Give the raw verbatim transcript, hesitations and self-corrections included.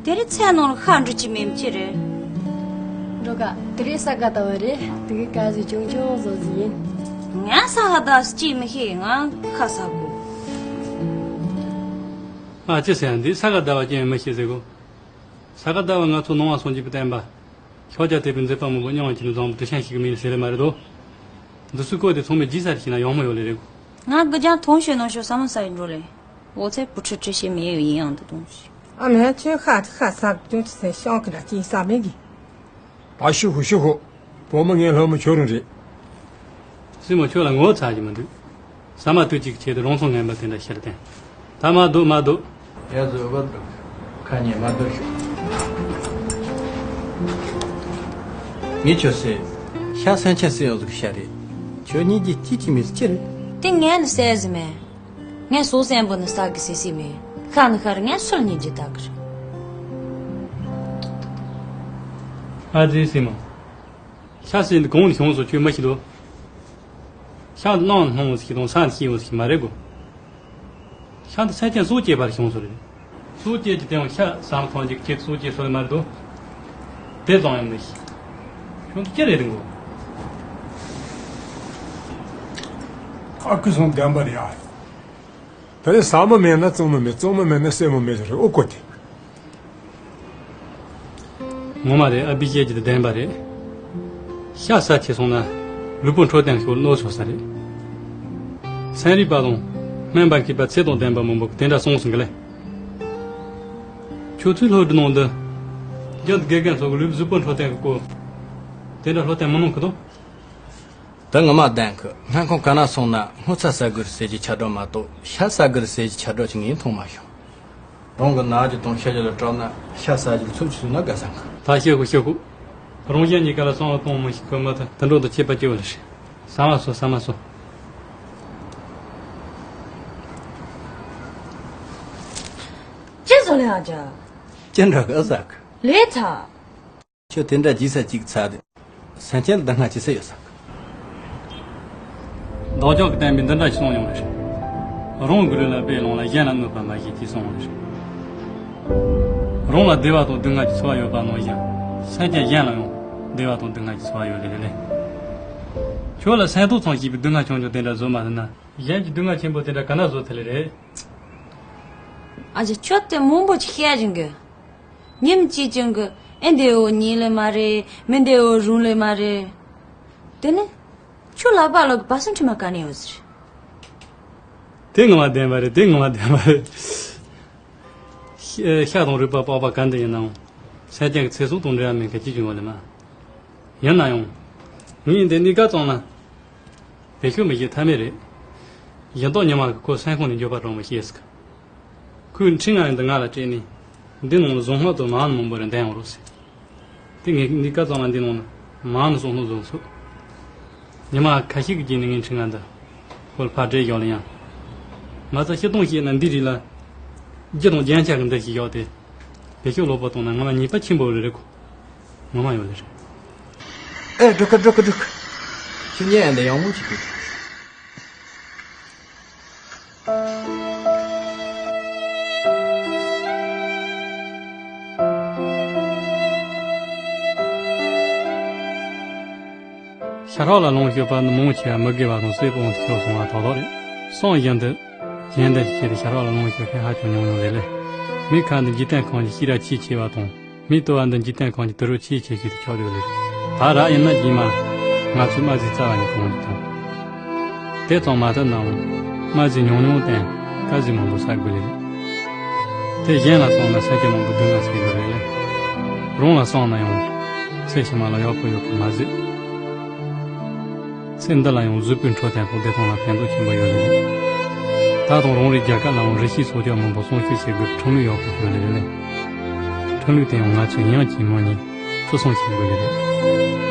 དེ་རིང་ཚལ་ནང་ལ་ཤ་འགྲོ་གི་མེད་ཅི་རེད། འགྲོ་ག་དེ་རིང་ས་ག་ཟླ་བ་རེད། དེ་གི་ག་ཟི་ཆུང་ཆུང་བཟོ་ཟི་ཡིན། ང་ས་ག་ཟླ་བ་ཅི་མི་ཤེས། ང་ཁ་ས་གོ། ཨ་ཅི་ཟེར་ཡང་འདི་ས་ག་ཟླ་བ་ཅན་མི་ཤེས་ཟེར་གོ། ས་ག་ཟླ་བ་ང་ཚོ་ནང་བ་སངས་རྒྱས་པའི་བསྟན་པ། ཤཱཀྱ་ཐུབ་པའི་མཛད་པ་མང་པོ་མྱོང་བ་ཅན་བཟང་པོ་དུ་ཤན་ཞིག་མིན་ཟེར་ལེ་མ་རེད་དོ། འདི་ཚོའི་སྐོར་དེ་ཚང་མས་རྗེས་ས་རེ་ཤེས་ན་ཡག་མོ་ཡོད་ལེ་རེད་གོ། ང་གི་ཀྱང་ཐོང་ཤོད་ནང་ཤོད་ས་མ་ས་ཡིན་འགྲོ་ལེ། འོ་ཚེ་བུ་ཁྲི་ཁྲི་ཤེས་མེད་ཡོད་ཡིན་ཡང་འདི་དོང་ཞིག་ཨ་མས་ཁྱོད་ཁ་ཁ་ས་ཀྱང་ཁྲི་སེ་ཤང་གི་ལ་ཅིག་ས་མེད་གི། ད་ཤི་ཧུ་ཤི་ཧུ། བུ་མོ་ངའི་ལྷ་མོ་ཁྱོད་རང་རེད། སྲིང་མོ་ཁྱོད་ལ་ངོ་ཚ་གི་མི་འདུག་ཟ་མ་དུས་གཅིག་བྱས་ཏེ་རང་སྲོག་ངན་པ་དེ་འདྲ་ཤི་ར་བསྟན། ད་མ་སྡོད་མ་སྡོད། ཡ་བཟོད་པ་འདུག་ཁ་ཉན་མ་སྡོད་ཤོག་ངས་ཁྱོད་ཟེར། ཤ་སེམས་ཅན་སྲེ་ཡོད་ཟིག་ཤ་རེད། ཁྱོད་གཉིས་ཀྱི་ཅི་ཅི་མི་ཟིག་ཅི་རེད། དེ་ངས་ནི་ཟེར་ཟི་མེད། ངས་སོ་སེམས་པོ་ནི་ས་གི་སི་སི་མེད། ཤ་ནི་ཤ་རེད། ངས་སུལ་ཉིན་གྱི་ད་གི་རེད། ཨ་ཙི་སྲིང་མོ། ཤ་སྲེ་འདི་གང་ནས་བྱུང་སོང་ཁྱོད་མ་ཤེས་དོ། ཤ་ནང་སྣང་བ་ཞིག་དང་ས་ནས་སྐྱེས་པ་ཞིག་མ་རེད་གོ། ཤ་འདི་སེམས་ཅན་སྲོག་བཅད་པར་བྱུང་སོང་རེད། སྲོག་བཅད་ཀྱི་དེའང་ཤ་ཟ་མ་ཐམས་ཅད་ཀྱི་ཁྱེད་སྲོག་བཅད་སོང་མ་རེད་དོ། དེ་ཙམ་ཡང་མི་ཤེས། ཁྱོད་འདི་ཅི་རེད་རིང་གོ། ཨ་ཁུ་སོང་བདེན་པ་རེད་ཨ། ད་རེས་ཟ་མ་མེད་ན་བཙོང་མ་མེད། བཙོང་མ་མེད་ན་སྲེ་མ་མེད་རེད་ཨོ་ཀོ་དེ། ངོ་མ་རེད། ཨ་བི་བཤད་ཀྱི་དེ་བདེན་པ་རེད། ཤ་ཟ་ཆེ་སོང་ན་ལུས་པོ་འཕྲོད་བསྟེན་ཤོར་གནོད་ཚོར་ས་རེད། ཚན་རིག་པ་དང་སྨན་པ་མཁས་པ་ཚད་དང་ལྡན་པ་མང་པོ་གིས་དེ་འདྲ་གསུངས་སོང་གི་ལེ། ཁྱོད་ཚོའི་སློབ་གྲྭ་ནང་དུ་རྒྱུན་དུ་དགེ་རྒན་ཚོ་གི་ལུས་གཟུགས་པོ་འཕྲོད་བསྟེན་གི་སྐོར་དེ་འདྲ་སློབ་སྟོན་མི་གནང་གི་དོ། དེ་ངོ་མ་བདེན་གི། སྨན་ཁང་ག་ན་སོང་ན་སྔོ་ཚལ་ཟ་དགོས་རེད་ཟེར་གྱི་ཁྱབ་བསྒྲགས་མ་གཏོགས་ཤ་ཟ་དགོས་རེད་ཟེར་གྱི་ཁྱབ་བསྒྲགས་ཅིག་ངས་མཐོང་མ་བྱུང་། རང་གི་ནགས་ཀྱི་དང་ཤ་ཀྱི་ལ་སྐྲག་ན་ཤ་ཟ་རྒྱུ་ཚོད་ཅིག་བཟོས་ན་དགའ་ས་འགའ། ད་ཤེས་གོ་ཤེས་གོ། རང་གཞན་གཉིས་ཀ་ལ་གསང་བ་གཏོང་མི་ཤེས་གོ་མ་ཐག་དུད་འགྲོ་དང་ཁྱད་པར་ཅི་ཡོད་ལ་ཤེས། ཟ་མ་ཟོ་ཟ་མ་ཟོ། ཅི་བཟོ་ལེ་ཨ་ཅག་ཅི་འདྲ་གི་ཨ་ཟ་གི། ལས་ཚ། ཁྱོད་དེ་འདྲ་རྗེས་ས་གཅིག་ཚ་དེ། སེམས་ཅན་ལ་སྡུག་བསྔལ་ཅི་ཟེར་ཡོད་ས་གི། བདག་ཅག་གི་བསྟན་པའི་འདི་འདྲ་ཞིག་གསུངས་ཡོང་བ་རེད། རང་གི་ལུས་ལ་དཔེ་ལོངས་ལ་གཞན་ལ་གནོད་པ་མ་བྱེད་ཅེས་གསུངས་པ་རེད། རང་ལ་བདེ་བ་དང་སྡུག་བསྔལ་གྱི་ཚོར་བ་ཡོད་པ་ནང་བཞིན་སེམས་ཅན་གཞན་ལ་ཡང་བདེ་བ་དང་སྡུག་བསྔལ་གྱི་ཚོར་བ་ཡོད་ལེ་རེད་ལེ། ཁྱོད་ལ་སེམས་ཏོག་ཙམ་ཞིག་པའི་སྡུག་བསྔལ་ཆུང་ཆུང་དེ་འདྲ་བཟོ་མ་ཐུབ་ན་གཞན་གྱི་སྡུག་བསྔལ་ཆེན་པོ་དེ་འདྲ་ག་ན་བཟོ་ཐུབ་ལེ་རེད། ཨ་ཅག་ཁྱོད་དེ་མང་པོ་ཅིག་བཤད་བཞིན་གི། ཉིན་གཅིག་ཀྱང་གི་ཨེ་འདི་འོ་ཉིན་ལས་མ་རེད། མི་འདི་འོ་རུང་ལས་མ་རེད། དེ་ནི་ཁྱོད་ལག་པ་ལོག་གི་བ་སུ་ཁྲི་མ་ག་ནས་ཡོད་ཟེར། དེ་ངོ་མ་བདེན་པ་རེད། དེ་ངོ་མ་བདེན་པ་རེད། ཤ་ཤ་དང་རུས་པ་པགས་པ་ག་འདི་ཡིན་ནའང་སེམས་ཅན་གྱི་ཚེ་སྲོག་དང་འབྲེལ་བ་མེད་མཁན་ཅི་བྱུང་བ་ལས་མ། ཡིན་ན་ཡང་། ངས་འདི་གནས་སྐབས་ཙམ་ན། བེད་སྤྱོད་མི་བྱེད་ཐབས་མེད་རེད། སྦྱིན་བདག་ཉི་མ་གི་ཁོའི་སེམས་ཁོང་ནས་འགྱོད་པ་དྲག་མོ་སྐྱེས་ཟིག་ཁོས་ཁྲི་ལྔ་ཡང་འདི་ང་ལ་སྤྲད་ནས། འདི་ནང་ལ་གཟུངས་སྔགས་དང་མ་ཎི་མང་པོ་རེ་འདོན་ཡོང་རོགས་ཟེར། དེ་ངས་འདི་སྐབས་ཙམ་ལ་འདི་ནང་ལ་མ་ཎི་གསུང་ལྷུག་བཟོ་ཚུགས། ཉི་མ་ཁ་ཤས་ཀྱི་རྗེས་ནས་ངས་ཁྲི་ལྔ་འདི་ཁོ་ལ་ཕར་སྤྲད་བཞག་ལ་ཡང་། མ་རྩ་སྤྱིར་བཏང་བཤད་ན་འདི་རིགས་ལ་རྒྱུ་དང་རྒྱན་ཆ་གི་འདི་ཞིག་བཞག་སྟེ། བེད་སྤྱོད་ལོག་པ་བཏང་ན་ངོ་མ་ཉེས་པ་ཆེན་པོ་རེད་ཁོ། ངོ་མ་ཡོད་ལེ་རེད། ཨེ་འགྲོ་གི་འགྲོ་གི་འགྲོ་གི། ཁྱོད་ཉལ་ཡ་འདི་ཡག་མོ་ཅིག་གི། ཤ་ཁྲག་ལ་ལོངས་སྤྱོད་པ་ནི་མང་ཆེ་བ་མི་དགེ་བ་དང་སྲེད་པའི་དབང་དུ་ཤོར་སོང་བ་ཐོག་ཐོག་རེད། སོང་བཞིན་དུ། གཞན་དོན་ཞིག་བྱས་ཏེ་ཤ་ཁྲག་ལ་ལོངས་སྤྱོད་མཁན་ཧ་ཅང་ཉུང་ཉུང་རེད་ལེ། མི་ཁ་འདི་འཇིག་རྟེན་ཁམས་ཀྱི་ཤེས་རབ་ཆེས་ཆེ་བ་དང་། མི་ལྟོ་བ་འདི་འཇིག་རྟེན་ཁམས་ཀྱི་དུད་འགྲོ་ཆེས་ཆེ་ཤོས་དེ་ཆགས་ཡོད་ལེ། ད་རག་ཡིན་ན་རྗེས་མ་ང་ཚོས་དམར་ཟས་རྩ་བ་ནས་གང་ཡང་མཐོང་། དེ་ཙམ་མ་ཐུབ་ནའང་དམར་ཟས་ཉུང་ཉུང་བསྟེན། དཀར་ཟས་མང་པོ་ཟ་དགོས་ལེ། དེ་གཞན་ལ་གསུངས་ན་སེམས་ཅན་མང་པོ་སྡུག་བསྔལ་སེལ་གི་རེད་ལེ། རང་ལ་གསུངས་ན་ཡང་ཚེ་ཕྱི་མ་ལ་ཡག་པོ་ཡོད་པ་མ་ཟད། ཚེ་འདི་ལ་ཡང་གཟུགས་པོའི་འཕྲོད་བསྟེན་དང་བདེ་ཐང་ལ་ཕན་ཐོགས་ཆེན་པོ་ཡོད་ལེ། ད་དུང་རང་རེའི་རྒྱལ་ཁབ་ལའང་རི་སྐྱེས་སྲོག་ཆགས་མང་པོ་སྲུང་སྐྱོབ་བྱེད་དགོས་པའི་ཁྲིམས་ལུགས་ཡག་པོ་ཡོད་ལེ་རེད་ལེ། ཁྲིམས་ལུགས་དེ་ཡང་ང་ཚོས་ཡང་གཅིག་མིན་གཉིས་བརྩི་སྲུང་བྱེད་དགོས་ལེ་རེད།